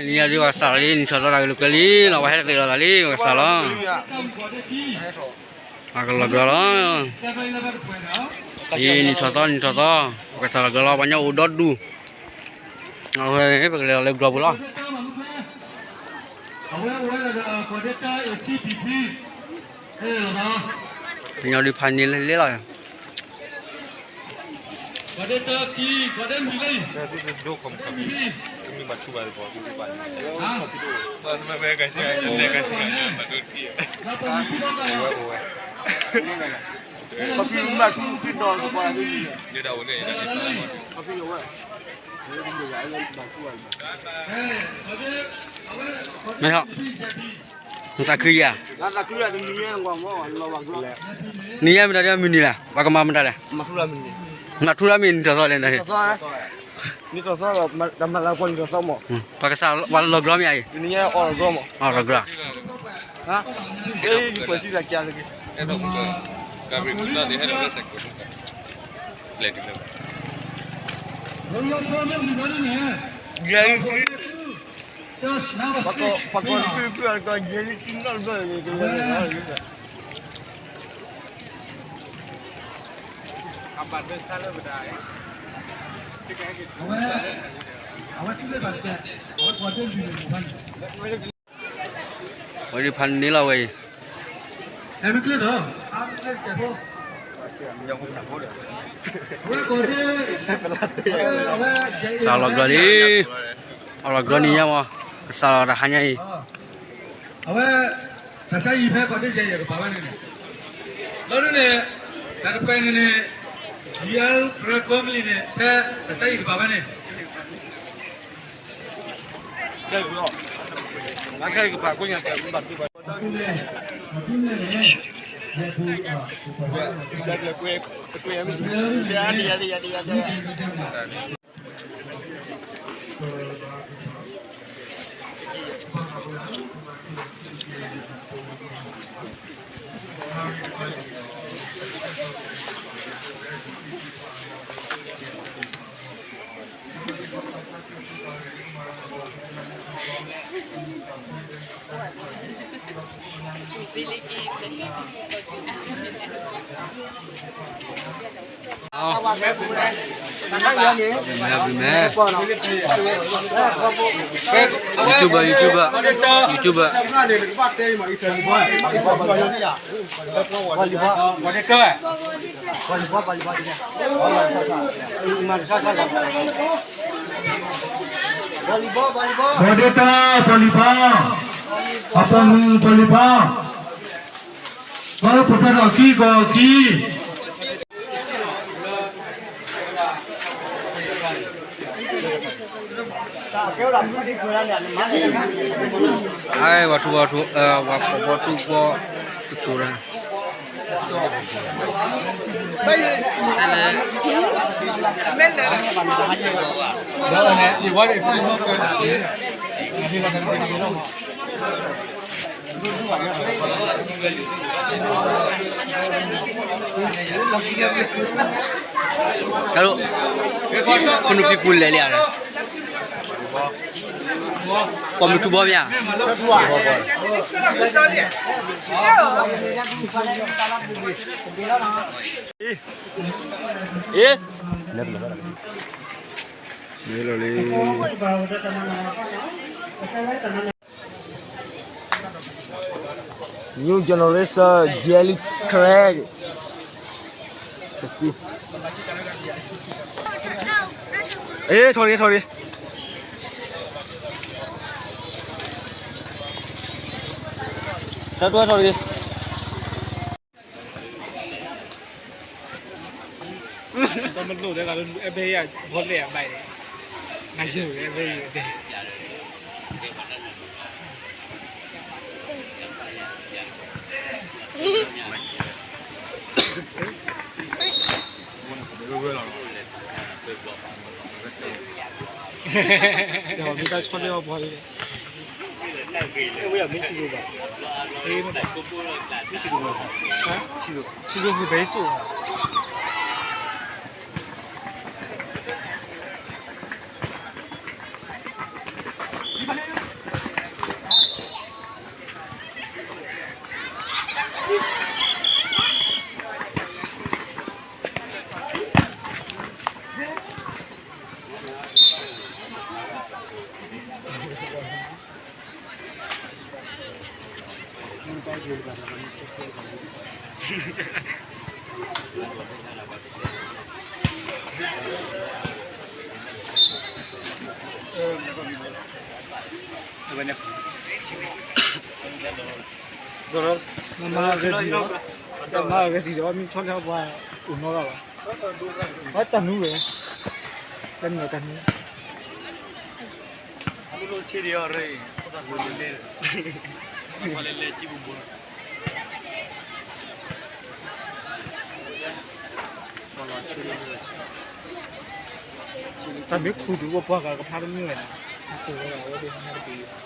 နံၤညါဒ်ပှၤကစးလီၤလံ နံၣ်ထီၣ်သီတၢ်ကလုာ်ကလုာ်လံ လီၤဝဲဟဲတသ့လီၤသးလံ ပှၤကစးလီၤ အကလီၤဘျီလီၤ အံၤ နံၣ်ထီၣ်သီ နံၣ်ထီၣ်သီ ပှၤကစးလီၤဘျီလီၤ ပှၤညီအိၣ်ဒီဒူၣ် အဝဲ ပကလဲၤလီၤလၢကီၢ်ပူၤလီၤ ပညီဒုးဖးန့ၢ်လၢလၢလီၤ မ့ၢ်ဟီ နသးခုယၤ နံၤညါမတၤဒ်မုၢ်နံၤလဲၣ် ပှၤကမၤမတၤလဲၣ် နထူရမ့ၢ်နံၣ်ထီၣ်သီလဲၣ် ပှၤကစးပှၤလီၤဘျီမ့ၢ်အံၤ အီၣ်လီၤဘျီ ဝဲဒုးဖးန့ၢ်လီၤဝဲအံၤ စးလီၤဘျီလံ အလီၤဘျီနံၤညါမး ကစးလီၤတဟါညါအံၤ အဝဲ တၢ်ဆါယံၤဖဲကီၢ်ဒ့ယဲၢ်ယဲၢ်ကပၤဝဲန့ၣ်န့ၣ် လီၤဒုးန့ၣ် တၢ်တပှဲၤန့ၣ်န့ၣ် ယဲၢ် ရၢၢ်ကီမလံန့ၣ် ဖဲတၢ်ဆါယံၤကပၤဝဲန့ၣ် YouTube, YouTube, YouTube. ပီဒတၢ ပီလံၤဖီ အပီမုၢ်ပီလံၤဖီ ဘၣ်အိၣ်ဖိသၣ်ဒီးခံကီၢ်ခံ အဲ ဝၤထူဝၤထူ ဝၤဖီဘီတူၢ်ဘီ တတူၢ်ရၢ တၢ်လၢ ခိၣ်နူာ်ပံပူၤလဲၤလံဧါ ပှၤမုၢ်ထူဘီမ့ၢ်ဧါ အ့ မ့ၢ်လီၤလံ New generation jelly crab. Let's see. အေး ထော်ရည် ထော်ရည် ထော်ရည် ထော်ရည် တမလိၣ်တဲကလၢ အဲဘဲယၤ ဘီလဲၣ်အဘၣ်န့ၣ် နယိၤ အဲဘဲယၤ ဒီးမ့ၢ်တၢ်ဆီတလဲအီၤပှၤအံၤ ဝဲမ့ၢ်စံဒိၣ်ဘၣ် မ့ၢ်စံဒိၣ်ဘၣ် စံဒိၣ် စံဒိၣ်မ့ၢ်ဘဲစိၣ်ဘၣ် မၤဂ့ၤဒံးဒီး မၤဂ့ၤဒံးဒီး မ့ၢ်ဆီၣ်လၢပှၤအိၣ်နီၢ်ဂၤဘၣ်, ဝဲတၢ်နူဝဲ, တၢ်နူဝဲတၢ်နူ တၢ်မ့ၢ်ခူၣ်ဒုးဝဲပှၤဂၤကဖျါကမ့ၢ်ဝဲဒၣ်, အကိးဝဲဒၣ်အဝဲဒၣ်ဟဲတက့ၢ်.